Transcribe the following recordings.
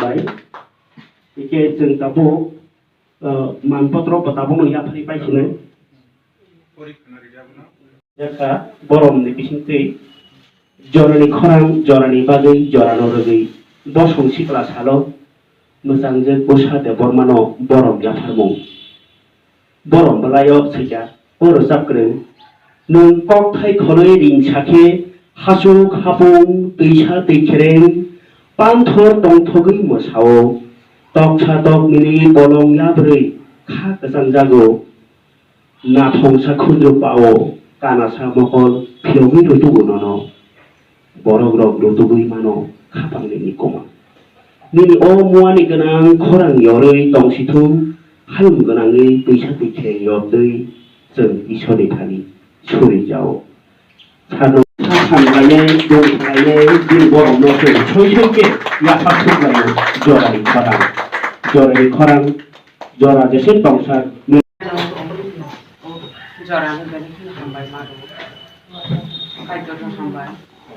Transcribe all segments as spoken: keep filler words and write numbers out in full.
Bai, hikhe chwng tabuk, uh, manpotro bo tabukno yapharwi paisinai. Jakha boromni bisingtwi jorani khorang, jorani bagwi, jorano rwgwi, bosong sikla salo mwchangjak Bwsa Debbarmano borom yapharmung. Borom bwlaio swijak, o rwchapkwrwng, nwng kokthai khonwi ring sakhe, hasuk hapung, twisa twi khereng, panthor tongthogwi mwsao, toksa tok nini bolong yabrwi kha kwchangjago, nathongsa khunju pao, kanasa mokol phiyogwi rwtugo nono. Borok rok rwtugwi mano khapang nini kwma. Nini o muani gwnang khorang yorwi tongsithung, hayung gwnangwi twisa twi khe yordwi chwng Isorni thani suri jao. Sano sa samlainai, donglainai, bini borokno chwng soi soi khe yapha thuklaio. Jorani khorang, jorani khorang, jora jesek tongsa. Jora ni bini kheno hambai ma rwo. Kaitor no hambai.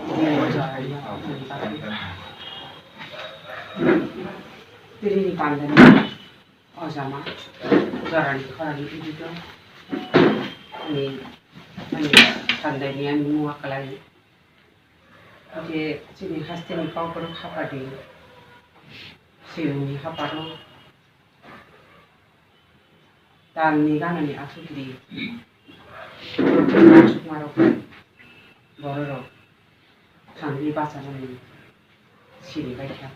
Bini o jora ni hambai. Tiri ni panda ni o jama. Jora ni khora ni idi do. Ani, ani sandai ni ani mua kalai. Ake chini haste ni kok ro khapa di. Sirung ni hapa ro. Talni ganani aswk ri. Aswk marok bororok thangwi bachanani siri baikha.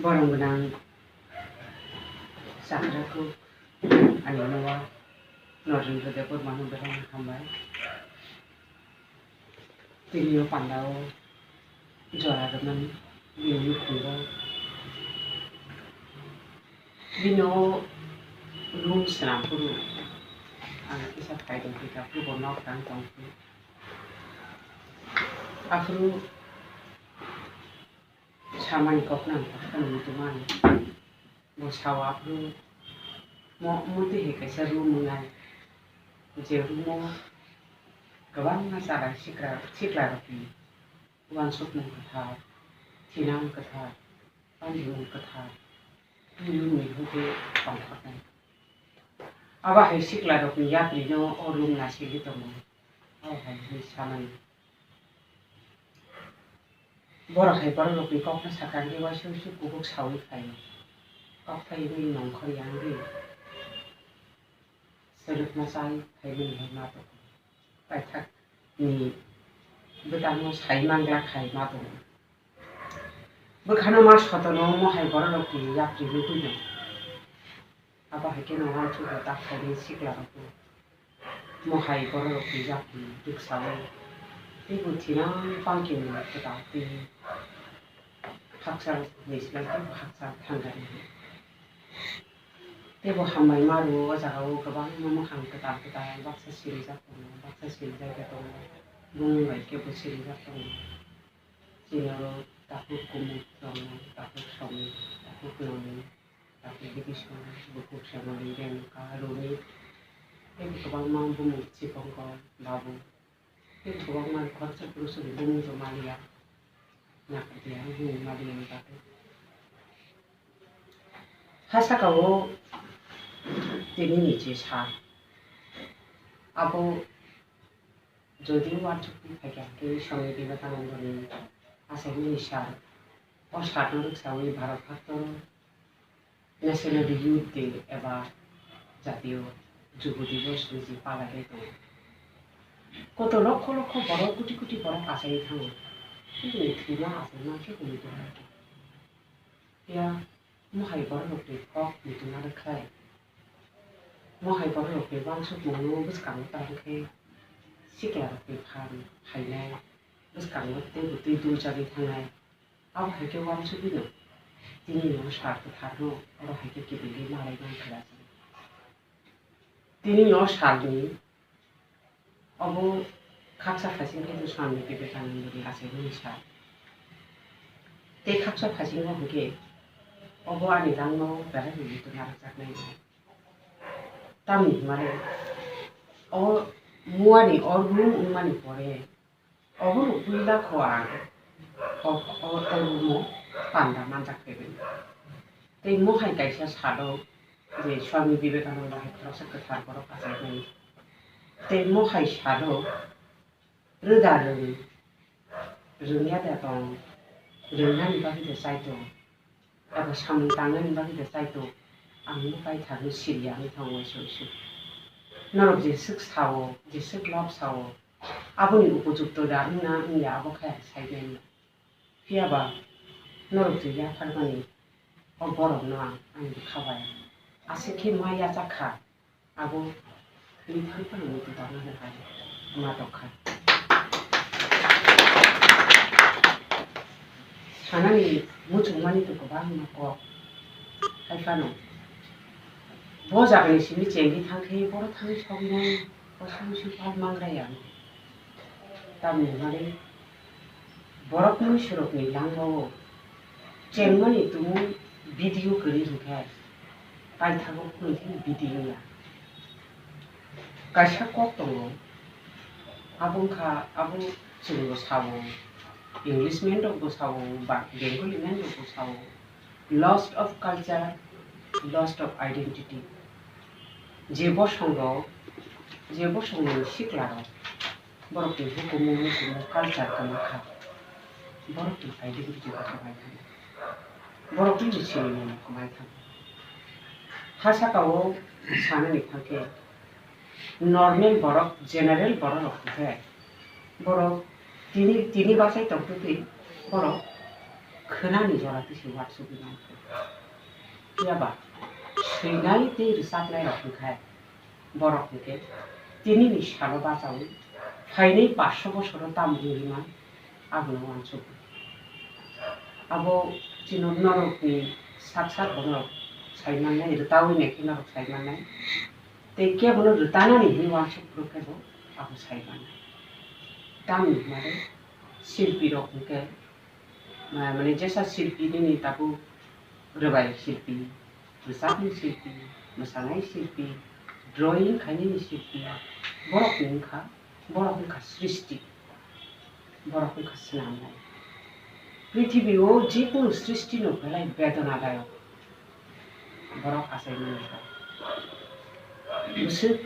Borom gwnang chakrakhuk ani nogo Narendra Debbarmano belai hambai. Tini o pandao jora rwmani bini nukhungo. Bini o room swnam phuru ang kisa phaidong khe ta phuru bo nok tang tong phuru. Aphuru samani kokno ang koktwma muitu mano. Bo sao aphuru mo-, motwi hai kaisa room wngnai. Je room o kwbangma chara sikra, sikla rokni uansukmung kwthar, thinang kwthar, panjimung kwthar, twi room ni hwnkhe tongthoknai. Abo hai sikla rokni yapri no o room naisingwi tongo. Abo hai hwnwi samani. Borok hai borok rokni kokno sakha hwnkhe uaisa uaisa kubuk saui phaio. Kok phaiwi nongkhor yangwi selekma chai phaimani hai ma tongo. Paithak ni bwtangno sai manglak hai ma tongo. Bwkhano ma sotono omo hai borok rokni yapri nugwino. Abo hai kheno uansukha tak phaini sikla rokno. Mohai bororok twijak rwksaui teibo thinang pangkhe mwnwi kwtal tei hakchal ni slai teibo hakchal thangkha. Teibo hambai ma rwo o jaga o kwbangma mwkhang kwtal kwtal baksa sirijak tongo, baksa sirijak ya tongo, bumung bai khe bo sirijak tongo. Chini oro takhuk Kumuk tongo, takhuk Somik, takhuk Noni. Takhuk Bidiswar, bukhuk Sengoli, Renuka, Roni, tei kwbangma bumung Chikongo, Babu, tei kwbangma khoroksa phuru chwng bumung rw maliya, nakardiya, bumung maliya ni bagwi. Ha saka o tini ni je sal, abo jodi uansukwi phaikha, tei Swami Vivekanandani achaimani sal, o salno rwksaui Bharat haktoro National Youth Day eba Jatiyo Jubo Dibosh ni je palaigwi tongo. Koto lokho lokho borok, koti koti borok achaiwi thango. Bini thwima achaima khe hwnwi tongkha. Phiya mohai bororokni kok muitu narwkhlai. Mohai bororokni uansukmungno bwskango ta wngkhe siklarokni phan phainai, bwskango teibo twi dulchagwi thangnai. Abo hai khe uansugwino tini no sal kwtharno oro hai khe kiphilwi malai mankha da chwng. Tini no salni obo khaksa phaising khe Swami Vivekanandani achaimani sal. Tei khaksa phaisingo hwnkhe obo ani langmao belai ni muitu narwkjaknai. Tamni hwnmale o muani o room wngmani pore Obono puila kho ang o, o, o room o panda manjak khe bai. Tei mohai kaisa salo je Swami Vivekananda hai khoroksa kwthar borok achaimani. Tei mohai salo rwda rwng, rwngya de tong, rwngnani bagwi de chai tong, abo samung tangnani bagwi de chai tong, ang bo paitharno siriya wngwi thang uaisa uaisa. Norok jeswk sao, jeswk love sao, aboni upojukto da wngna wngya abo khe ang sai manya. Phiya ba norok je yapharmani o borokno ang ani bwkha bai aswk khe ma yachak kha, abo tini thang phano muitu tangna hwnkha ma tongkha. Sanani muchungmani to kwbangma kok, hai phano bo jagani simi chengwi thang khe boro thangwi sogwi nai. Bosong si pal mangraya. Tamni hwnmani borok mui surokni langmao chengmani tumung video kwrwi hwnkhe paithago phunukhe video ya. Kaisa kok tongo, abo wngkha abo chwngbo sao, English man rokbo sao, ba Bengali man rokbo sao. Loss of culture, loss of identity. Je bosongo, je bosongni siklarok, borokni hukumu, mukumu, culture kwma kha, borokni identity bo kwmai thangkha, borokni sinimung kwmai thangkha. Ha saka o sanani thangkhe, normal borok, general borok rok hwnkhe borok tini, tini bachai tongtwtwi borok khwnani jora twi se uansugwi mankha. Phiya ba swinai tei rwchapnai rok hwnkhe borok hwnkhe tinini salo bachaui phainai paanch sho bosoro tamo wngwi man, abono uansukgo. Abo chini norokni sak sak bo norok sai mannai, rwtaui nai khe norok sai mannai. Tei kebono rwtanani hinwi uansuk phuru khe bo abo sai mano. Tamni hwnmale silpi rok hwnkhe, ma-, mane jesa silpi nini tabuk rwbai silpi, rwchapni silpi, mwsanai silpi, drawing khainani silpi, borokni wngkha, borok wngkha srishti. Borok wngkha swnamnai. Prithibi o jekunu srishti no belai bedonadayok borok achaimani kok. Bwswk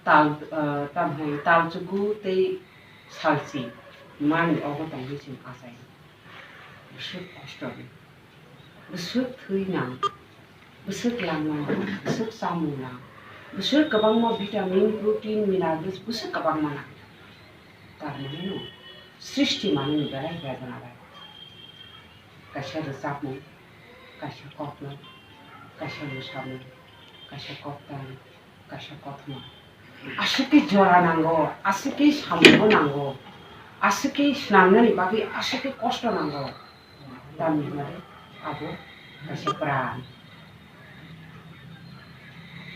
tal, ah, tamhai tal chuku tei salchi mani obo tongwi chwng achai. Bwswk kosto ni. Bwswk thwi nang, bwswk langma nang, bwswk chamung nang, bwswk kwbangma vitamin, protein, minerals, bwswk kwbangma nang. Tar mane no srishti manwi belai bedona bai. Kaisa rwchapmung, kaisa koklop, kaisa mwsamung, kaisa koktang, kaisa kothoma. Aswk khe jora nango, aswk khe samungo nango, aswk khe swnamnani bagwi aswk khe kosto nango. Tamni hwnmale abo kaisa pran.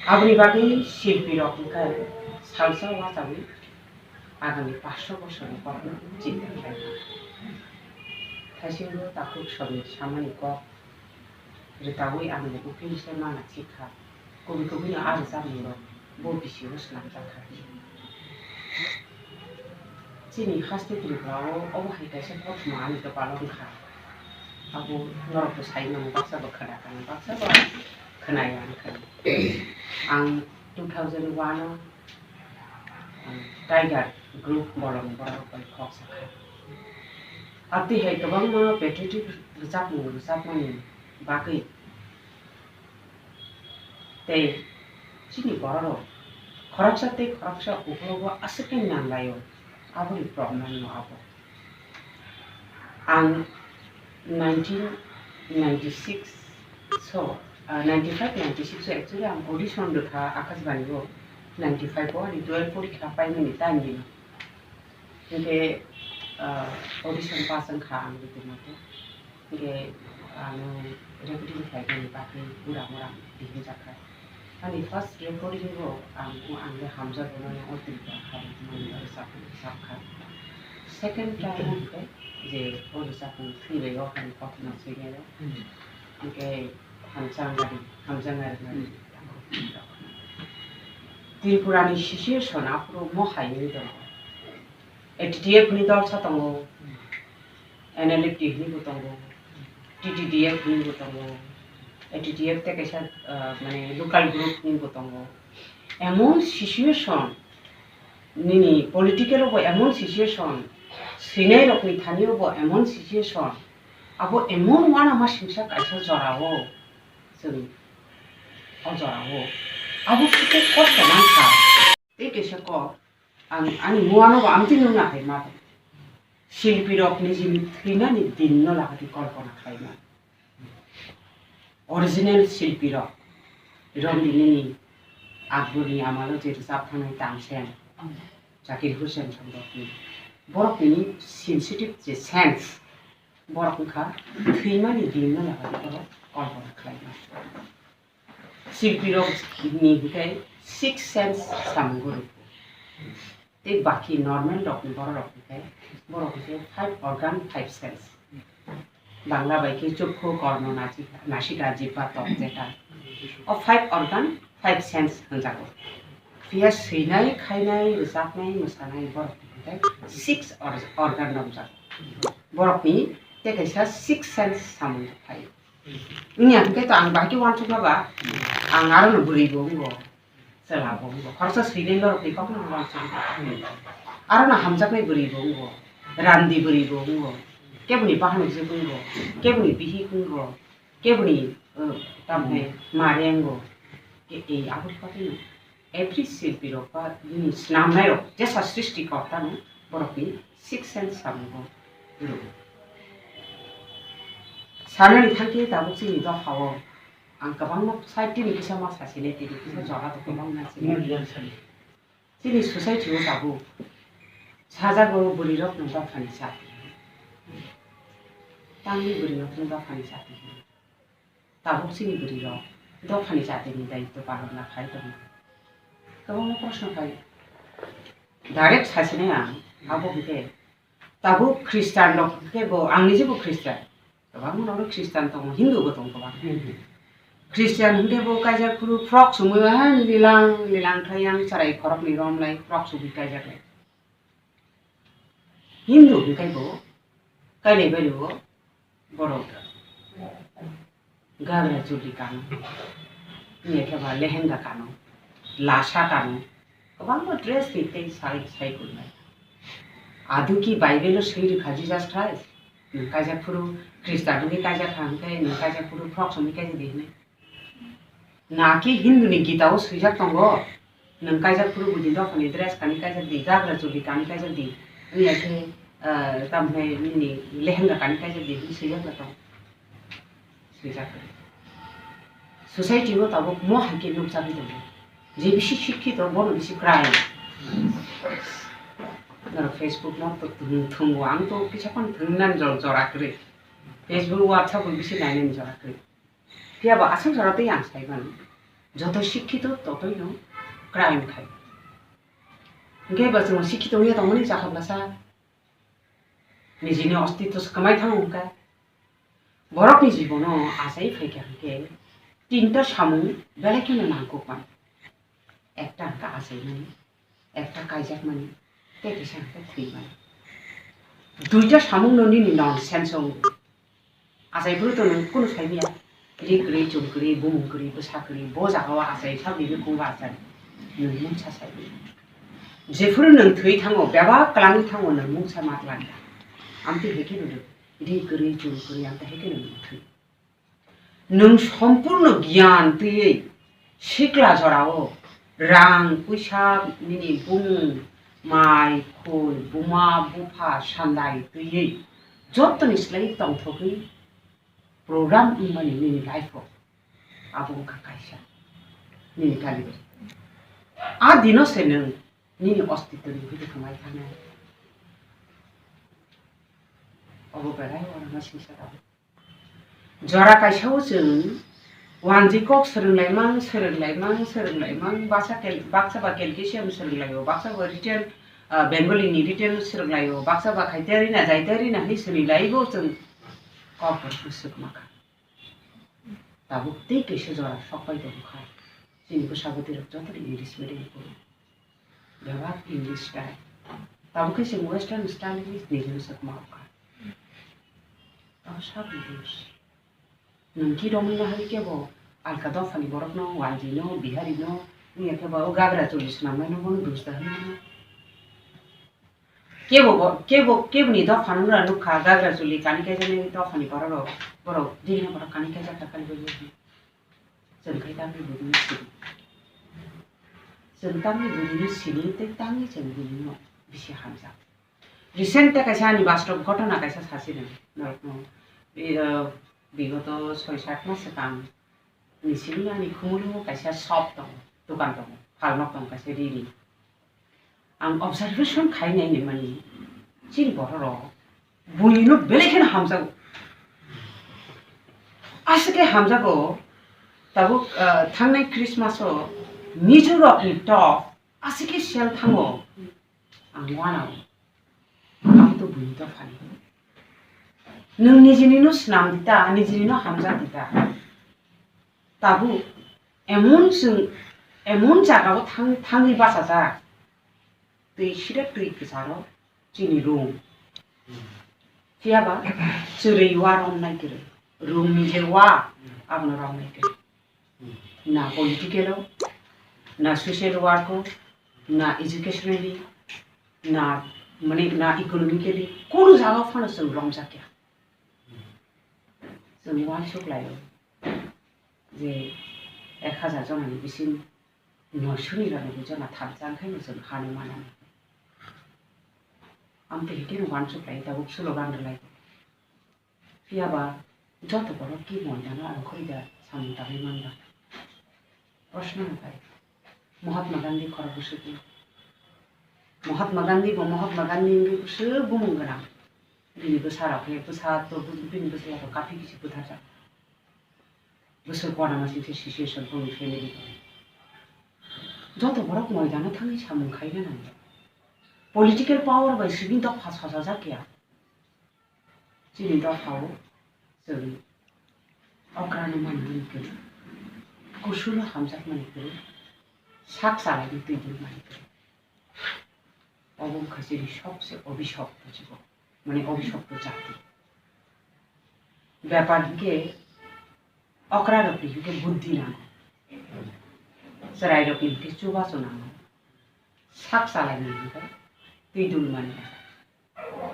Aboni bagwi silpi rok hwnkhe salsa uachawi agami paanch sho bosorni kokno chinta khlaikha. Thaisingo takhuk somni samani kok rwtaui ang bo uphilwi se mana thik kha. Kubui kubui no a rwchapmung rok bo bisingo swnamjak kha. Chini haste Tripura o obo hai kaisa kothoma ani dopalo wngkha. Abo norok bo sai mano, baksa bo khna kha, baksa bo khna ya wngkha. Ang two thousand one o, ang Tiger Group bolong borok bai kok sakha. Abdi hai kwbangma patriotic rwchapmung rwchapmani bagwi tei chini bororok khoroksa tei khoroksa uklogo aswk khe nanglaio, aboni problem no abo. Ang nineteen ninety-six so, ah, ninety-five ninety-six o actually ang audition rwkha Akashbani o, ninety-five o ani twelve porikha paimani time ni. Hinkhe, ah, audition pass wngkha ang rwtwi mate. Hinkhe ano recording khlaimani bagwi uram uram dihinjakha. Ani first recording o ang, ang le hamjakgo mani o Tripura hari hwnmani rwchapmung rwchapkha. Second time o hinkhe je o rwchapmung thwibai o hani kothoma swinai o. Hinkhe Hamjangari, Hamjangari hwnmani. Tripura ni situation aphuru mo hai wngwi tongo. A T T F ni dolsa tongo, N L F T hwnwi bo tongo, T T D F hinwi bo tongo, A T T F tei kaisa, ah, mane local group hinwi bo tongo. Emon situation, nini political o bo emon situation, swinai rokni thani o bo emon situation, abo emon uanama singsa kaisa jora o chwng o jora o abo khe kosto mankha. Tei kaisa kok, ang ani muano bo amtwi nungna hai ma tong. Silpi rok nijini thwinani din no lagadi kolpona khlai ma. Original silpi rok, Romdini ni Akbor ni amalo je rwchap thangnai Tamsen, Zakir Hussain song rok ni, borok ni sensitive je sense, borok wngkha thwimani din no lagadi borok kolpona khlai ma. Silpi rok ni hinkhe six sense samung rw. Tei baki normal rok ni borok rok hinkhe, borok hinkhe five organ, five sense. Bangla bai khe chukhu, korno, nasi-, nasika, jibba, tok, jeta. O five organ, five sense hwnjago. Phiya swinai, khainai, rwchapnai, mwsanai borok hinkhe six or-, organ romjago. Borok ni tei kaisa six sense samung phai. Wngya hwnkhe to ang bahai khe uansukma ba, ang aro no bwrwi bo wngo, chwla bo wngo, khoroksa swinai norok ni kok no uansukma. Aro no hamjaknai bwrwi bo wngo, randi bwrwi bo wngo, keboni bahan ujui bo wngo, keboni bihik wngo, keboni, uh, tamni mare wngo, e, e, aboni bagwi no. Every silpi rok ba bini snamnai rok jesa srishti korta no borok ni six sense samungo rw. Sanani thangkhe tabuk chini dopha o ang kwbangma side ni kisa ma sasine tini kisa jora to kwbangma sini. Chini society o tabuk sajago bwrwi rok no dopha ni sa. Tangwi bwrwi rok no dopha ni sa. Tabuk chini bwrwi rok dophani jatini daityo palon na khai tongo. Kwbangma proshno khai. Direct sasinai ang, abo hwnkhe tabuk Christian rok hwnkhe bo, ang nijebo Christian. Kwbangma rok Christian tongo, Hindu bo tongo kwbang. Christian hwnkhe bo kaijak phuru frock sumui han lilang lilang khai yang chwrai khoroknwi romlai frock sumui kaijak lai. Hindu hwnkhe bo kainai bai rwo borok gagra chuli kano, wngya khe ba lehenga kano, lasa kano, kwbangma dress ni tei sai sai kwrwngnai. Ado ki Bible o swi rwkha Jesus Christ? Nwng kaijak phuru Christian wngwi kaijak kha hwnkhe nwng kaijak phuru frock sumui kaijak di hwnwi. Naki Hindu ni Gita o swijak tongo, nwng kaijak phuru budi dophani dress kani kaijak di, gagra chuli kani kaijak di, wngya khe, ah, tamo khe nini lehenga kani kaijak di, hinwi swijak na tongo. Swijak kwrwi. Society o tabuk mo hai khe nukjagwi tongo. Je bisi sikkito, bono bisi crime. Norok Facebook no to thwng-, thwngo, ang to kisa phano thwngna jora kwrwi. Facebook, WhatsApp bo bisi nainani jora kwrwi. Phiya bo aswk jora tei ang sai mano, joto sikkito totoi no crime khai. Hwnkhe bo chwng sikkito wngya tongmani chakha blasa nijini ostitto swkamai thango hwnkha. Borokni jibono achai phaikha hwnkhe tinta samung belai kheno nangkukmani. Ekta hwnkha achaimani, ekta kaijakmani, tei kisa hwnkhe thwimani. Duita samungno nini nonsense wngo. Achai phuru to nwng kunu sai manya. Ri kwrwi, chum kwrwi, bumung kwrwi, bwsa kwrwi, bo jagao achai sabni bikung ba achai. Nwng mungsa sai manya. Jephuru nwng thwi thango, bebak kwlangwi thango, nwng mungsa ma twlang kha. Amtwi hai kheno nwng ri kwrwi, chum kwrwi, amtwi hai kheno nwng thwi. Nwng sompurno giyan twiwi sikla jorao rang, puisa, nini bumung, mai, khul, buma, bupha, sandai twiwi jottoni slai tongthogwi program wngmani nini life-o. Abo wngkha kaisa nini kalibai. A dino se nwng nini ostitoni bwtwi thangwi thangnai. Obo belai uanama singsa tabuk. Jora kaisa o chwng wanjwi kok swrwnglaimang, swrwnglaimang, swrwnglaimang, baksa kel-, baksa ba calculation swrwnglaio, baksa ba written, ah, Bengali ni written swrwnglaio, baksa ba khaite rina, jaite rina hinwi swrwnglaio chwng kok bai bwswk ma kha. Tabuk tei kaisa jora sokpai tongkha. Chini bwsa bwtwi rok joto English medium phuru. Bebak English style. Tabuk khe chwng western style ni nijini swk ma kha. Abo sabni dos. Nwng ki romwi no hai kebo alka dophani borokno, Wanjwi no, Bihari no, wngya khe ba o gagra choli swnamnai no bono dos da hwnwi mano. Kebo bo, kebo, keboni dopha no nukha gagra choli kani kaijani dophani borok rok, borok dini borok kani kaijak kha kali bai. Chwng khai tamni bwrwino sini. Chwng tamni bwrwino sini tei tamni chwng bwrwino bisi hamjak. Recent ta kaisa ani bastop ghotona kaisa sasi rwng norokno. Bi-, uh, bigoto soi sat mas swkang ni simi ani khumulu kaisa shop tongo, dukan tongo, phalnok tongo kaisa rini. Ang observation khai nai ni mani, chini borok rok buini no belai kheno hamjago. Aswk khe hamjago, tabuk, ah, thangnai Christmas o Mizo rok ni top aswk khe sale thango. Ang wanao. Ang to buini dophani. Nwng nijini no swnam di ta, nijini no hamjak di ta. Tabuk emon chwng, emon jagao thang-, thangwi bachajak. Twi sida twi kwcharo chini room. Phiya ba chwrwi wa romnai kwrwi. Room ni je wa, abono romnai kwrwi. Na political o, na social work o, na educationally, na, mane, na economically, kono jagao phano chwng romjakya. Chwng uansuk lai-o je ek hazar jonani bising noisho niranobboi jona thansa, wngkhaino chwng hano manani. Amtwi hikhe no uansuk lai, tabuk slogan rwlai. Phiya ba joto borok ki moidano ang khorida samung tangwi man ba? Proshno no phai. Mahatma Gandhi khorok bwswk di. Mahatma Gandhi bo Mahatma Gandhi wngwi bwswk bumung gwnang. Bini bwsa rok khe bwsa to bini bwsa rok kaphik kisi butharjak. Bwswk kona masing se situation boni family. Joto borok moidano thangwi samung khaina nango. Political power bai sibini dopha sajajak ya. Chini dophao chwng okrano manmani kwrwi, kusuno hamjakmani kwrwi, sak chalaini twi dulmani kwrwi. Obo wngkha chini sobse obisokto jibo, mane obisokto jati. Bepar hinkhe okrarokni hinkhe buddhi nango, chwrairokni hinkhe chubachu nango, sak chalaini hinkhe twi dulmani nango.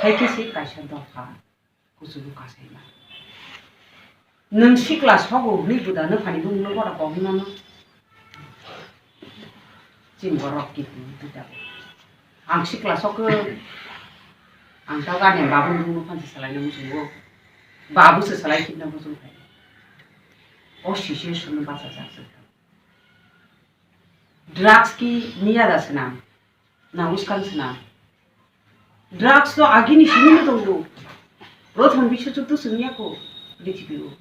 Hai khe se kaisa dopha kuchugo kasaima. Nwng sikla sogo hwnwi buda nwphani bumungno bora kogwi mano. Chini borok kiphilwi twi tabuk. Ang sikla sokhe ang ta gani babuni bumungno phansa salaina muchungo. Babu se salai khibna muchung khai. O situation no bachajak se. Drugs ki niya da swnam. Na uskang swnam. Drugs to agini simi no tongo. Prothom biswojuddo swngya ko prithibi o.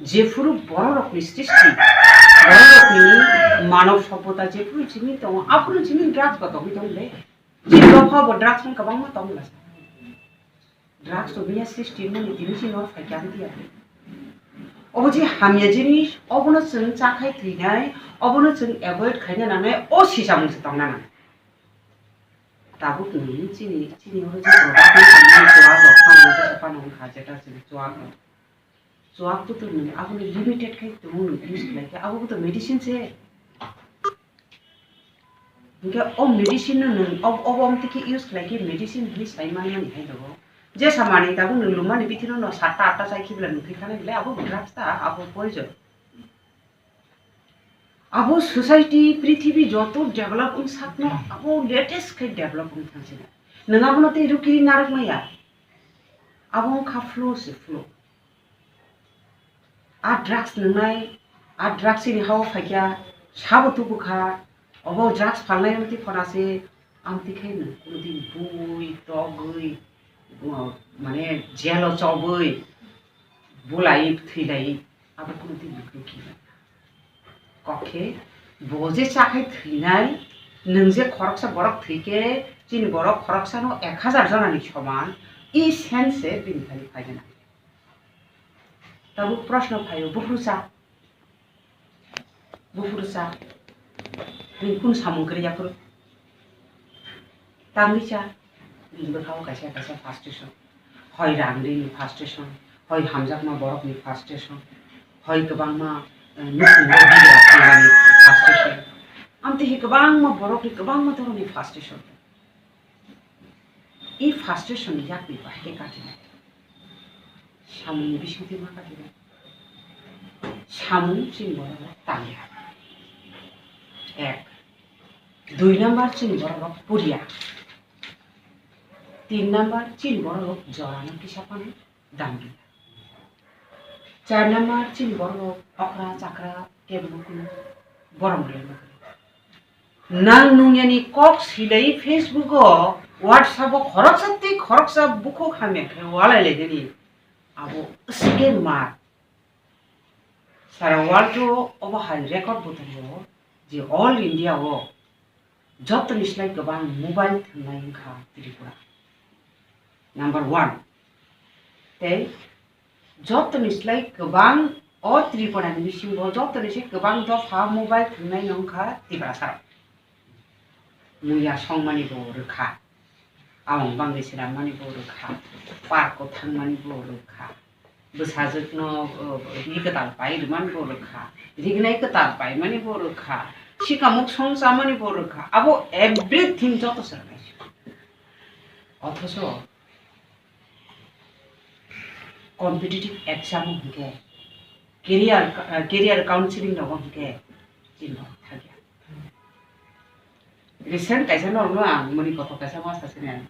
Jephuru bororokni srishti, bororokni manav sobbota jephuru simi tongo, aphuru simi drugs ba tongwi tong le. Chini dopha bo drugs ni kwbangma tong la. Drugs to biya srishti mani tini chini o phaikya wngya. Obo je hamya jinis, obono chwng chakhai thwinai, obono chwng avoid khaina nangnai, o sisamung se tongna nangnai. Tabuk ni chini, chini oro je product ni chwng chuak rok phano, je phano wngkha, jeta chwng chuak rok. Chuak bwtwi nwng abono limited khai tongo, nwng use khlai khe, abo bwtwi medicine se. Hinkhe o medicine no nwng ob-, obo amtwi khe use khlai khe medicine hinwi sai manmani hai dogo. Jesa manwi tabuk nwng lumani bithi no satta atta chai khibla nwng thwi thani le abo drugs ta, abo poison. Abo society, prithibi joto develop wng sakno abo latest khai develop wng thangsinai. Nwng abono tei rukiri narwk maya. Abo wngkha flow se flow. A drugs nwngnai, a drugs chini hao phaikya, sabo tubukha, obo drugs phalnai amtwi phonase, amtwi khe nwng kunudin bui, togwi, uh, mane jail o chobwi, bulai, thwilai, abo kunudin nwng rukhi manya. Kok khe, bo je chakhai thwinai, nwng je khoroksa borok thwikhe, chini borok khoroksano ek hazar jonani soman, i sense se bini thani phaina nango. Tabuk proshno phaio, buphuru cha. Buphuru cha. Bini kunu samung kwrwi yaphuru. Tangwi cha. Bini bwkhao kaisa kaisa frustration. Hoi rang rini frustration. Hoi hamjakma borokni frustration, hoi kwbangma, eh, nukhungo bigra thangmani frustration, amtwi hi kwbangma borokni kwbangma dhoronni frustration. I frustration yakni bahai khe katinai. Samungni bisingtwi ma katinai. Samung chini borok tangya. Ek. Dui number chini borok puriya. Tin number chini borok jorano kisa phano damliya. Char number chini borok okra chakra kebo nukno borom rwlai nukno. Nang nungyani kok silai Facebook o, WhatsApp o khoroksa tei khoroksa bukhuk hamya khe walai lainani abo scammer. Sara world o obo hai record bo tongo je all India o jotoni slai kwbang mobile thwngnai wngkha Tripura. Number one. Tei jotoni slai kwbang o Tripura ni bisingo jotoni se kwbang dopha mobile thwngnai wngkha Tiprasa rok. Muya songmani bo rwkha, awang bangwi swnammani bo rwkha, park o thangmani bo rwkha, bwsajwkno, o, ri kwtal pai rwmani bo rwkha, rignai kwtal paimani bo rwkha, sikamuk song chamani bo rwkha, abo everything joto se rwnai se. Othocho competitive exam o hwnkhe career, career counseling rogo hwnkhe chini thangya. Recent kaisa norokno ang mani kothok kaisa ma sasini ang.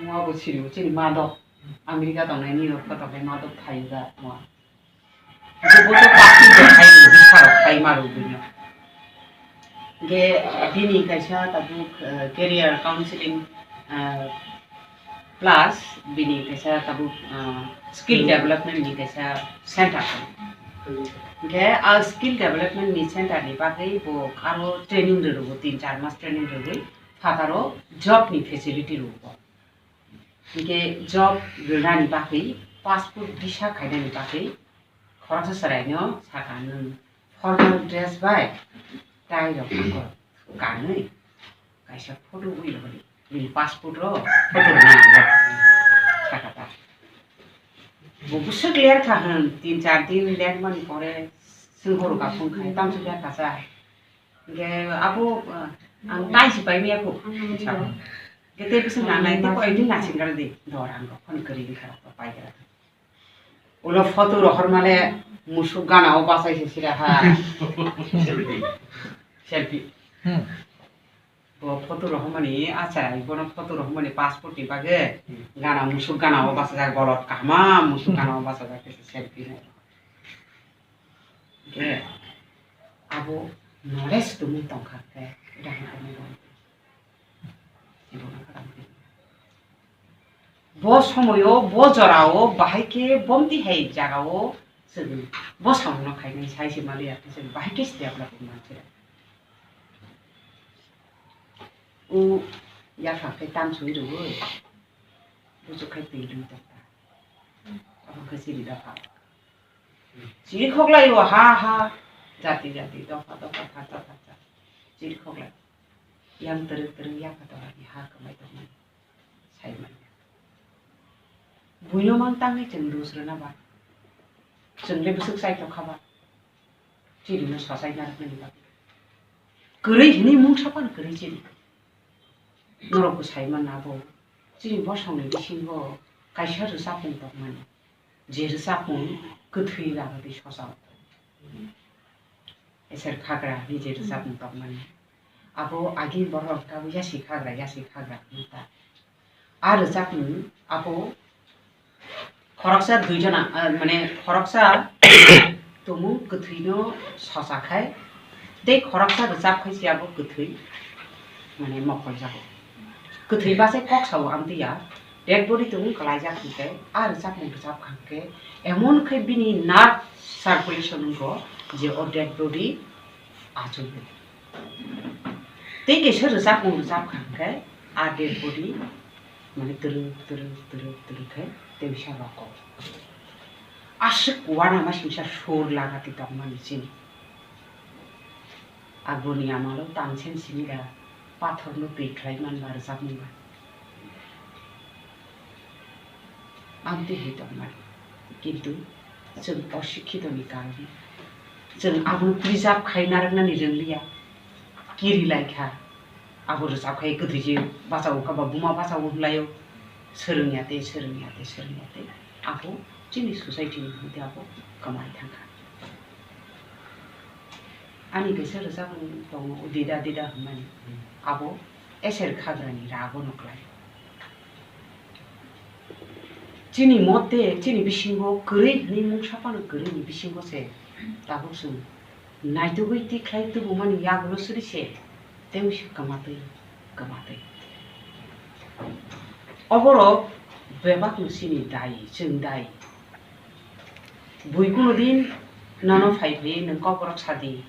Muabo siri chini madok America tongnai New York tongnai madok thaiga mua. Bo to party de khai bisarok khai maru bini. Ge bini kaisa tabuk, eh, career counseling, eh, plus bini kaisa tabuk, ah, skill development ni kaisa center tongo. Hwnkhe a skill development ni center ni bagwi bo aro training rwrwgo, tin char mas training rwgwi phataro job ni facility rwgo. Hwnkhe job rwnani bagwi passport visa khainani bagwi khoroksa chwraino sakha nwng formal dress bai tie rok kanwi kaisa photo wi rwdi. Bini passport ro photo rwna nango. Sakha ta. Bo bwswk ler kha hwn, tin char din ler mani pore swngbo rwkha phone khai, tamsok ler kha cha. Hwnkhe abo, uh, ang tai si pai maya kho. Hwnkhe tei bwswk nangnai tei koi din naising gra di. Dor ang rok phone kwrwi wngkha rok pai gra. Ulo photo rohor male musuk gana o bachai se sira ha. Selfie. Selfie. Hmm. Bo photo rohormani achai, bono photo rohormani passport ni bagwi gana musuk gana o bachajak bolot kahma musuk gana o bachajak khe selfie nai. Hwnkhe abo knowledge tongwi tongkha khe dang khe nai. Bo somoyo, bo jorao, bahai khe bomti hai jagao chwng bo samungno khainai sai se maliya khe chwng bahai khe se develop wngma khe. O yapha khe tamsui rwui, buchuk khai twi rwui tongkha. Abo khe chini dopha. Chiri khoklai o ha ha, jati jati, dopha dopha, phatsa phatsa. Chiri khoklai. Yang twrwk twrwk yapha dopha ni ha kwmai tongmani. Sai manya. Buino mang tangwi chwng dus rwna ba. Chwng le bwswk chai tongkha ba. Chiri no sachai narwknani bagwi. Kwrwi hwnwi mungsa phano kwrwi chiri. Norok bwsai manna bo chini bosongni bisingo kaisa rwchapmung tongmani, je rwchapmung kwthwi lagadi sochao. Eser khagra hinwi je rwchapmung tongmani, abo agini borok tabuk yasi khagra, yasi khagra hinwi ta. A rwchapmung abo khoroksa dui jona, ah, mane khoroksa tumung kwthwino sosa khai, tei khoroksa rwchap khai se abo kwthwi, mane mokol jago. Kwthwi bachai kok sao amtwi ya, dead body tumung kwlaijak hwnkhe, a rwchapmung rwchap kha hwnkhe, emon khe bini nerve circulation wngkho je o dead body achugwi. Tei kaisa rwchapmung rwchap kha hwnkhe, a dead body mane twrwk twrwk twrwk twrwk khe tei bisa roko. Aswk uanama singsa sur lagati tongmani chini. Aboni amalo Tansen simi da pathorno twi khlai manba rwchapmung ba. Amtwi hai tongmani. Kintu chwng osikhitoni karone chwng abono preserve khai narwknani rwngliya, kiri lai kha. Abo rwchap khai kwthwi se bachago kha ba buma bachago hwnlaio, swrwngya tei, swrwngya tei, swrwngya tei. Abo chini society ni hwnte abo kwmai thang kha. Ani kaisa rwchapmung tongo, Dida Dida hwnmani. Abo eser khagrani ragono klai. Chini mote, chini bisingo kwrwi hwnwi mungsa phano kwrwini bisingo se tabuk chwng naitugwi tikhlai tubumani yagulo suri se tei wngse kwmatwi, kwmatwi. Oborok bebakno chini dai, chwng dai. Bui kuno din nono phai phai nwng kok borok sa di,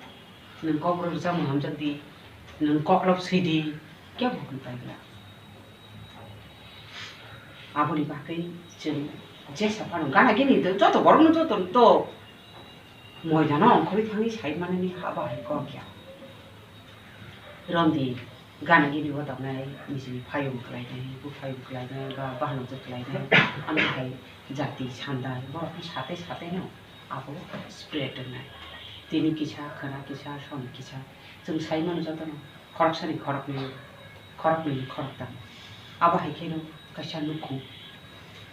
nwng kok borok rwchapmung hamjak di, nwng koklop swi di, kebo hwn pai glak. Aboni bagwi chwng jesa phano gana gini joto borokno joto to moidano ongkhorwi thangwi sai manani ha bahai kok ya. Romdi gana gini o tongnai nijini phayung kwlainai, buphayung kwlainai ba bahanojak kwlainai, amtwkhai jati sandai borokno sate sate no abo spread wngnai. Tini kisa, khwna kisa, soni kisa, chwng sai mano jotono khoroksani khoroknwi, khoroknwi khoroktham. Abo hai kheno kaisa nukhung,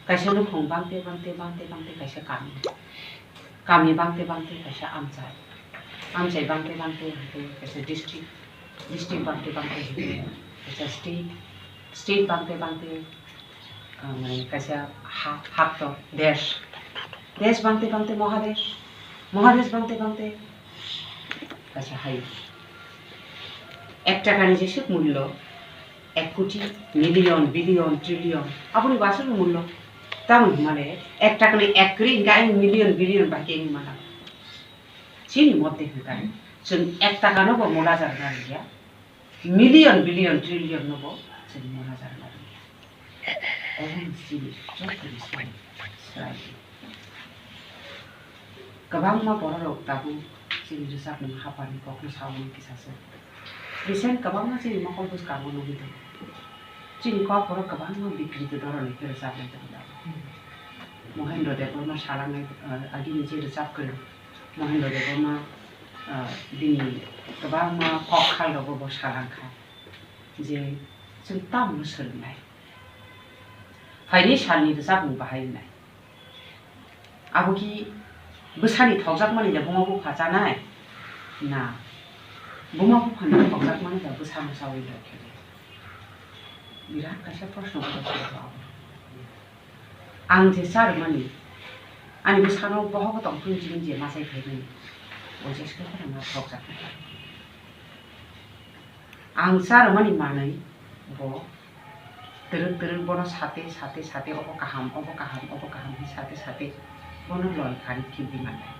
kaisa nukhung bangte bangte bangte bangte kaisa kami, kami bangte bangte kaisa amchai, amchai bangte bangte hwnkhe kaisa district, district bangte bangte hwnkhe kaisa state, state bangte bangte, ah, mane kaisa ha, haktor, desh, desh bangte bangte mohadesh, mohadesh bangte bangte kaisa hayung. Ek takani jeswk mullo, ek koti, million, billion, trillion, aboni bo aswk mullo. Tamoni hwnmale ek takani ek kwrwi hwnkhe ayang million, billion bai khe wngwi mano. Chini mote hwnkhe chwng ek takano bo mula jarna rwya, million, billion, trillion no bo chwng mula jarna rwya. Obo chini joto ni sal swrai. Kwbangma bororok tabuk chini rwchapmung haphani kokno saui kisa se. Recent kwbangma chini mokol bwskango nugwi tongo. Chini kokborok kwbangma bikriti dhoronni khe rwchapnai tongo tabuk. Mohendro Debbarma salangnai, ah, agini je rwchap kwrwng. Mohendro Debbarma, ah, bini kwbangma kok khalrogo bo salangkha je chwng tamno swrwngnai. Phaini salni rwchapmung bahai wngnai. Abo ki bwsani thokjakmani le buma bupha chanai? Na. Buma buphani thokjakmani le bwsano chaui rw khe? Birat kaisa proshno borok khe abo. Ang je charwmani, ani bwsano bohogo tongphuru chini je machai phaimani, o je se kheno thokjaknai. Ang charwmani manwi bo twrwk twrwk bono sate sate sate obo kaham, obo kaham, obo kaham hwnwi sate sate bono loi kari khibwi mannai.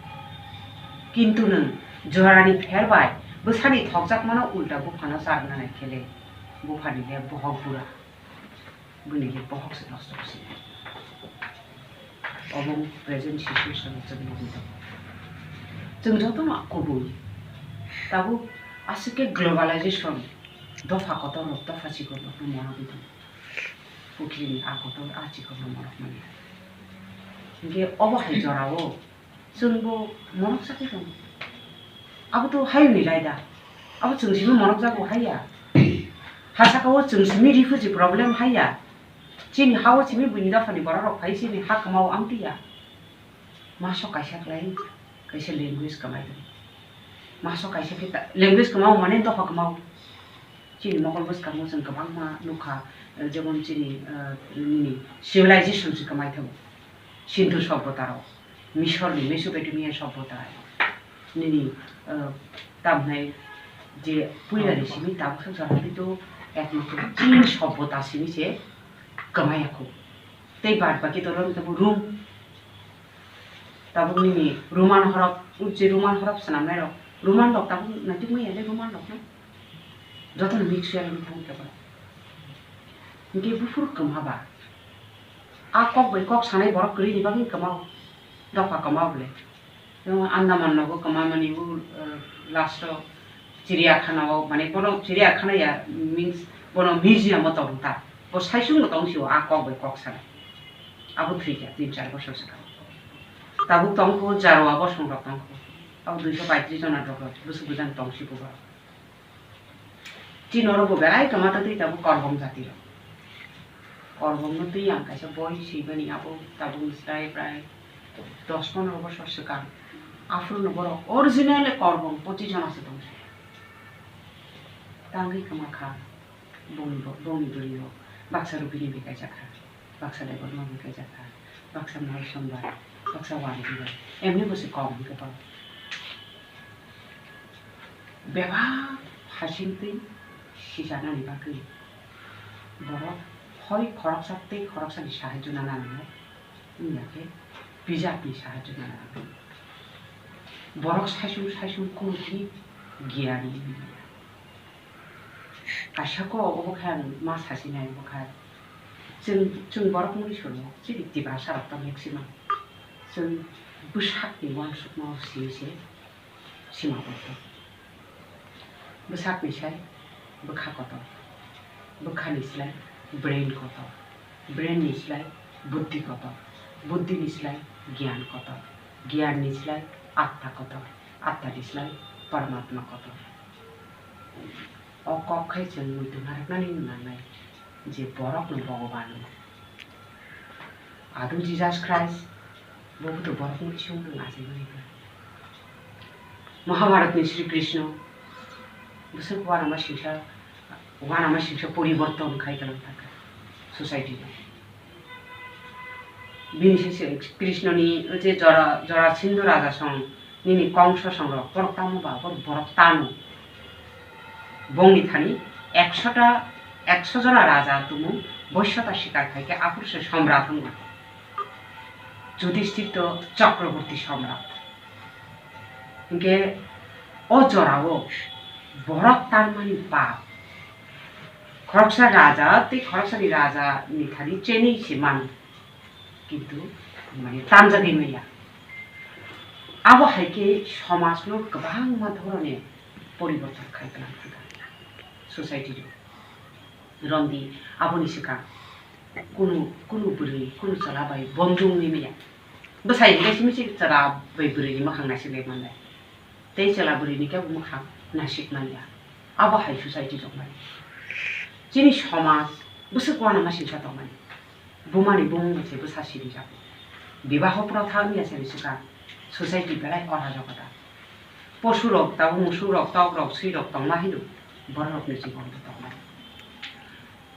Kintu nwng jorani pher bai bwsani thokjakmano ulta buphano charwna nai khe le buphani le bohok bura. Bini le bohok se nosto se. Obo present situation chwng nugwi tongo. Chwng jotono kubui. Tabuk aswk khe globalization, dopha kotor rok, dopha chikon rok no monogwi tongo. Pukhrini a kotor a chikon no monok manya. Hinkhe obo hai jorao chwngbo monok chakhe tongo. Abo to hayungni raida. Abo chwng simi monok jago haiya. Ha saka o chwng simi refugee problem haiya. Chini ha o simi buini dophani borok rok phai chini ha kwmao amtwi ya. Maso kaisa kwlai, kaisa language kwmai. Maso kaisa khe ta-, language kwmao mane dopha kwmao. Chini mokol bwskango chwng kwbangma nukha, eh, jemon chini, eh, nini civilization se kwmai thango. Sindhu sobbota rok, Misor ni Mesopotamia sobbota, nini, eh, tamhnai je puila ni simi tabuk swk jora to ekmatro Chin sobbota simi se kwmai ya kho. Tei bad baki to rok tamo Rum, tabuk nini Roman horop, je Roman horop swnamnai rok, Roman rok tabuk naitugmaya le Roman rok no. Jotono mix wngya nini phone kebo. Hinkhe buphuru kwma ba. A kok bai kok sanai borok kwrwini bagwi kwmao. Dopha kwmao le. Jemon Andaman nogo kwma mani bo, eh, last o chiriyakhana o, mane bono chiriyakhana ya means bono museum o tong ta. Bo saichung bo tong sio a kok bai kok sanai. Abo thwikha tin char bosor swkang. Tabuk tongkhu jarwa bosong rok tongkhu. Abo duiso paitris jona rok bwswk bwjan tong si buba. Chini oro bo belai kwma twi tabuk korbong jati rok. Korbong no twi ang kaisa boi sibani abo tabuk ni srai prai dos pondro bosor swkang. Aphuru no borok original korbong pochis jona se tong si. Tangwi kwma kha. Bongni bo-, bongni bwrwi rok baksa rubini bai kaijak kha, baksa debotma bai kaijak kha, baksa malsomba, baksa wanjwi bai. Emni bo se kom hwnkhe borok. Bebak hasing twi sichanani bagwi borok hoi khoroksa tei khoroksani sahajyo nana nangnai, wngya khe bijapni sahajyo nana nangnai. Borok saichung saichung kunu khe giyani wngya. Kaisa kok obo khe ang ma sasinai obo kha. Chwng, chwng borok mui solo, chini Tiprasa rok to maximum. Chwng bwsakni uansukma o simi se sima borok. Bwsakni sai bwkha kotor. Bwkhani slai brain kotor. Brain ni slai buddhi kotor. Buddhi ni slai gyan kotor. Gyan ni slai atta kotor. Atta ni slai paramatma kotor. O kok khai chwng muitu narwknani nangnai je borokno Bhogoban wng. Adu Jesus Christ, bo buto borokno khe wngmani achaimani ba. Mahabharatni Sri Krishna, bwswk uanama singsa, uanama singsa poriborton khai kwlwng thangkha society-no. Bini se se Krishnoni je Jora, Jorasindhu raja song, nini kongso song rok, borok tamo ba, borok, borok tamo. Bongni thani ekshota, ekso jona raja tumu, boisota sikar khai khe aphuru se somrat wngkha. Judishthir to Chakraborti somrat. Hinkhe o jorao borok tangmani pap. Khoroksa raja tei khoroksani raja ni thani chenwi se mano. Kintu, mane, tanjagwi manya. Abo hai khe somajno kwbangma dhoroner poriborton khai kwlangkha society-o. Romdi aboni swkang kunu, kunu bwrwi, kunu chwla bai bondung wngwi manya. Bwsai hwnkhe simi se chwla bai bwrwini mwkhang naisik lai manlai. Tei chwla bwrwini khe mwkhang naisik manya. Abo hai society tongmani. Chini somaj bwswk uanama singsa tongmani. Bumani bumung bai se bwsa sirijago. Bibaho protha wngya se bwswkang society belai orajagota. Posurok, tabuk musurok, tokrok, swirok tongma hino bororokni jibon bo tongmani.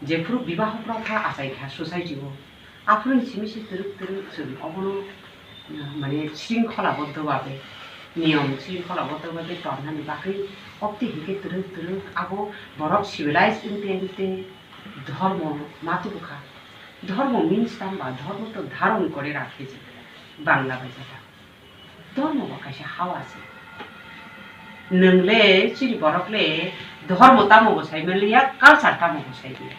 Jephuru bibaho protha achaikha society-o, aphuruni simi se twrwk twrwk chwng obono, uh, mane, shringkholaboddo babe, niyom shringkholaboddo babe tonnani bagwi, obtwi hinkhe twrwk twrwk abo borok civilized wngte wngte dhormo ma tubukha. Dhormo means tangba, dhormo to dharon kore rakhe je, Bangla bai jata. Dhormo bo kaisa hawa se. Nwng le chini borok le dhormo tamo bo sai manliya, culture tamo bo sai liya.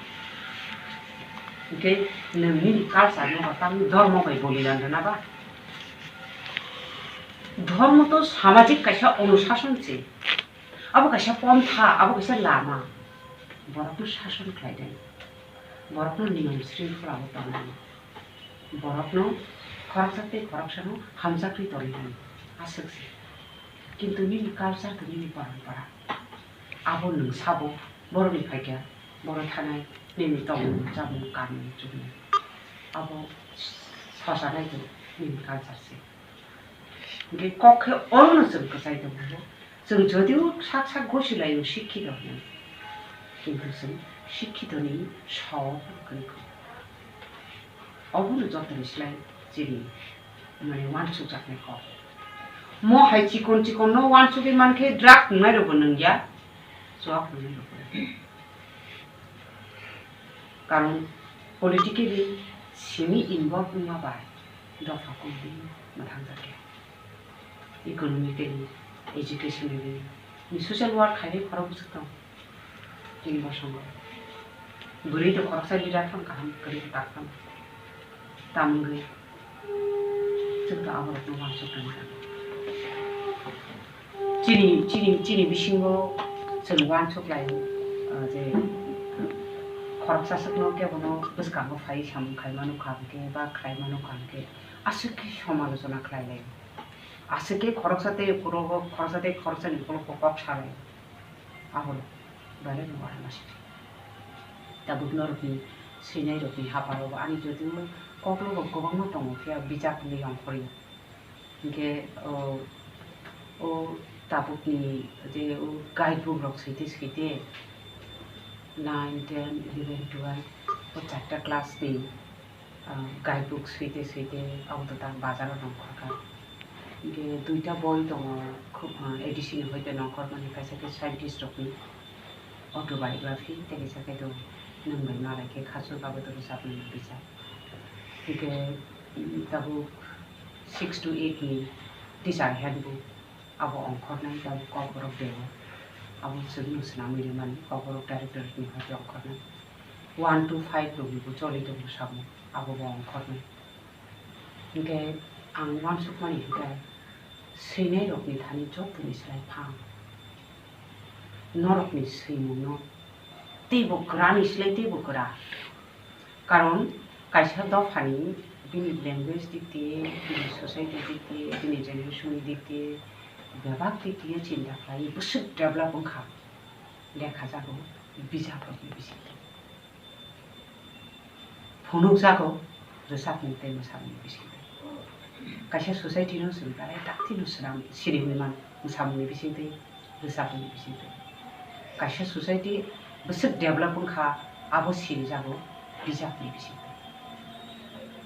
Hinkhe nwng nini culture no bo tamo dhormo bai bolidan rwna ba? Dhormo to samajik kaisa onusason se. Abo kaisa pontha, abo kaisa lama. Borokno sason khlai de. Borokno niyom shringkhola bo tongnai. Borokno khoroksa tei khoroksano hamjakri tongwi mano, aswk se. Kintu nini culture tei nini parampara, abo nwng sabo, borokni phaikha, borok thanai, nini tongmung, chamung, kanmung, chumung, abo sosanai tong nini culture se. Hinkhe kok khe orono chwng kwchai tongo. Chwng jodio sak sak gosi laio sikhito hinwi, kintu chwng sikhitoni sao phano kwrwi kho. Obono jotoni slai chini, mane, uansukjaknai kok. Mo hai chikon chikon no uansugwi mankhe drug nungnai rokbo nungya, chuak nungnai rokbo. Karon politically simi involve wngma bai dopha kubui mwthangjakya. Economically, educationally, ni social work khainai khorok bwswk tong. Chini bosongo bwrwi to khoroksa leader phano kaham kwrwi tak phano. Tamungwi chwng to aborokno uansuk tongmani. Chini, chini, chini bisingo chwng uansuk lai, uh, je Khoroksa swkno kebono bwskango phai samung khaima nukha hwnkhe ba khlaima nukha hwnkhe aswk khe somalochona khlai lai. Aswk khe khoroksa tei ukhuro, khoroksa tei khoroksani ukhuro kok sa lai. Abo belai no uanamasingcha. Tabuk norokni swinairokni haparo bo ani jodio kokno bo kwbangma tongo, phiya bijapni ongkhorwi. Hinkhe o, o tabukni je o guidebook rok swite swite nine, ten, eleven, twelve o charta class ni, ah, guidebook swite swite abo to tak bazaro nongkhorkha. Hinkhe duita boi tongo, khu-, ah, A D C ni hoite nongkhormani, kaisa khe scientist rokni autobiography, tei kaisa khe to nwng bai malai khe khachuk abo to rwchapmani bijap. Hinkhe, mm, tabuk six to eight ni teacher handbook, abo ongkhornai tabuk Kokborok bego. Abo chwngno swnamwi rwmani Kokborok directorate ni hoite ongkhornai. One to five rokni bo choli tongo samung, abo bo ongkhornai. Hinkhe ang uansukmani hinkhe swinairokni thani jotoni slai phang norokni swimungno teibo kwrani slai teibo kwra. Karon kaisa dophani bini language dik diye, bini society dik diye, bini generation dik diye, bebak dik diye chinta khlai bwswk develop wngkha, lekha jago bijabrokni bisingtwi. Phunukjago rwchapmung tei mwsamungni bisingtwi. Kaisa society no chwng belai dakti no swnam siri wngwi mano mwsamungni bisingtwi, rwchapmungni bisingtwi. Kaisa society bwswk develop wngkha abo sirijago bijapni bisingtwi.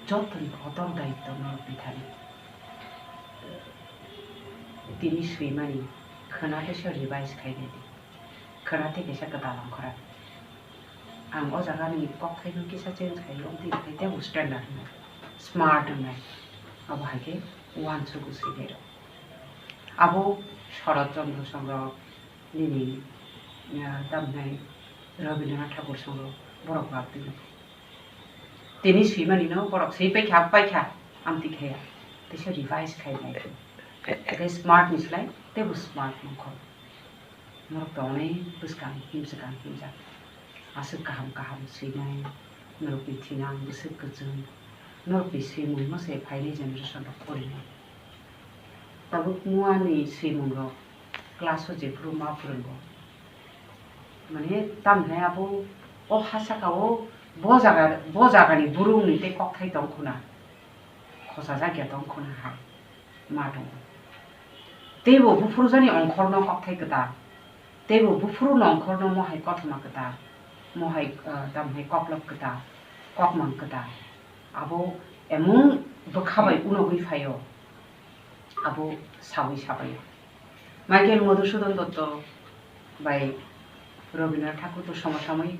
Jotoni kotor daityo norok bithani. Tini swimani khwna teisa revise khainai di. Khwna tei kaisa kwtal ongkhornai. Ang o jaga ni kokthaino kisa change khai, o twi khai tei bo standard wngnai, smart wngnai. Abo hai khe uansukgo swinairok. Abo Sharat Chandra song rok, nini, ah, tamhinai Rabindranath Thakur song rok, borok ba twi. Tini swimani no borok swi paikha, paikha, amtwi khaya. Teisa revise khai nai. Tei smart ni slai teibo smart nongkhor. Norok tongnai bwskang himswkang himjak. Aswk kaham kaham swinai, norokni thinang bwswk kwchwng, norokni swimungno se phainai generation rok porinai. Tabuk muani swimungrok class o jephuru ma phwrwngo. Mane tamhinai abo o ha saka o bo jaga, bo jagani burungni tei kokthai tong khuna. Khosajak ya tong khuna hai ma tongo. Teibo buphuru jani ongkhorno kokthai kwtal. Teibo buphuru nongkhorno mohai kothoma kwtal, mohai, ah, tamhai koklop kwtal, kokmang kwtal. Abo emung bwkha bai unogwi phaio, abo sawi sabaio. Michael Madhusudan Dotto bai Rabindranath Thakur to somosamoi.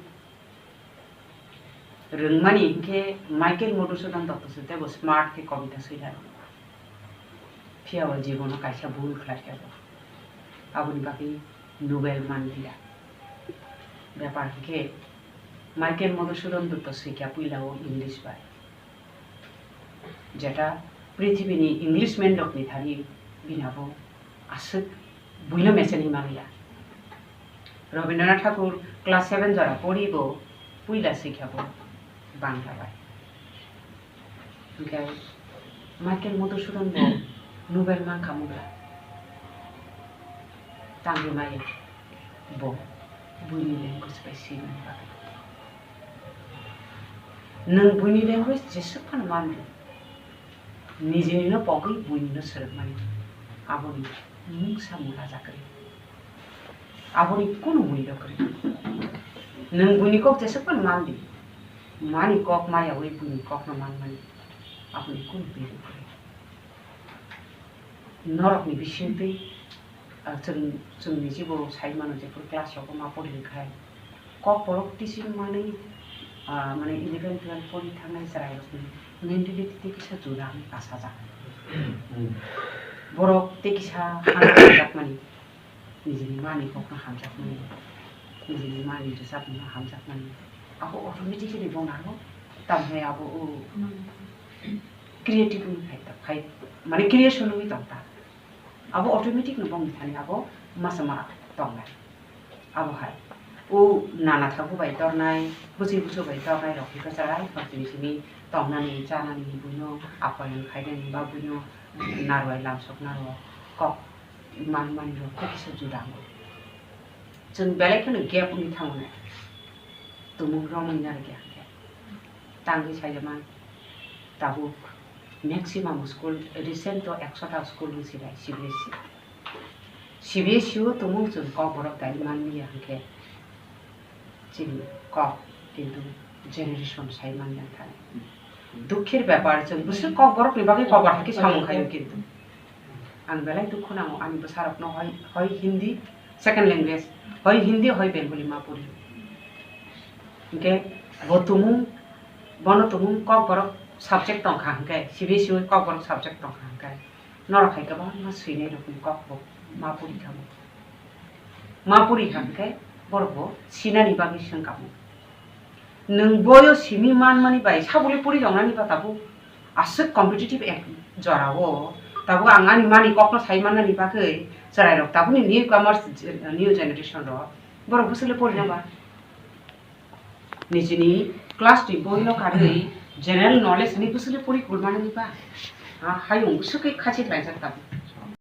Rwngmani hinkhe Michael Madhusudan Dotto se teibo smart khe kobita swilai. Phiya o jibono kaisa bul khlaikha bo. Aboni bagwi Nobel manliya. Bepar hinkhe Michael Madhusudan Dotto swikha puila o English bai. Jeta prithibini Englishman rokni thani bini abo aswk buino mechenwi manliya. Rabindranath Thakur class seven jora poribo puila swikha bo Bangla bai. Hinkhe Michael Madhusudan bo Nobel mankha mungla. Tangwi maya bo buini language bai swimani bagwi. Nwng buini language jeswk phano manli, nijinino pogwi buinino swrwngmani, aboni mungsa mulajakri. Aboni kunu muido kwrwi. Nwng buini kok jeswk phano manli, mani kok mayawi buini kokno manmani, aboni kunu value kwrwi. Norokni bisingtwi, ah, chwng, chwngni jibo sai mano, jephuru class rogo ma pori khai, Kokborok teaching manwi, ah, mane eleven, twelve pori thangnai chwrairokni mentality tei kisa juda wngwi kasajak. Borok tei kisa hana hamjakmani, nijini mani kokno hamjakmani, nijini mani rwchapmungno hamjakmani, abo automatically bono abo tamhinai abo o creative wngwi phai ta, phai, mane creation wngwi tong ta. Abo automatic no bongni thani abo masa ma tongnai. Abo hai. O nana thabu bai tornai, bwswi busu bai tornai rok khe chwrai kok tini simi tongnani, chanani buino, apoyang khainani ba buino narwai lamsok narwai kok man mani rok khe kisa juda wngo. Chwng belai kheno gap wngwi thango ne. Tumung romwi narwkya hwnkhe. Tangwi saijama tabuk maximum school, recent to ekshota school wngsi bai C B S E. C B S E o tumung chwng kokborok dai manliya hwnkhe chini kok kintu generation sai manliya thani. Dukhir bepar chwng bwswk kokborokni bagwi kokborok hai khe samung khaio kintu. Ang belai dukhu nango ani bwsarokno hoi, hoi Hindi second language, hoi Hindi, hoi Bengali ma puri. Hwnkhe bo tumung, bono tumung kokborok subject tongkha hwnkhe, C B S E o kokborok subject tongkha hwnkhe, norok hai kwbangma swinai rokni kokborok ma puri kha bo. Ma puri kha hwnkhe borok bo sinani bagwi swngkha bo. Nwng boyo simi manmani bai sabole puri tongnani ba tabuk aswk competitive ek jorao tabuk ang ani mani kokno sai mannani bagwi chwrairok tabukni newcomers, new generation rok borok bwswkle porina ba nijini class ni boino karwi general knowledge ni bwswkle pori kulmanani ba hayung bwswkhe khachi khlaijak tabuk.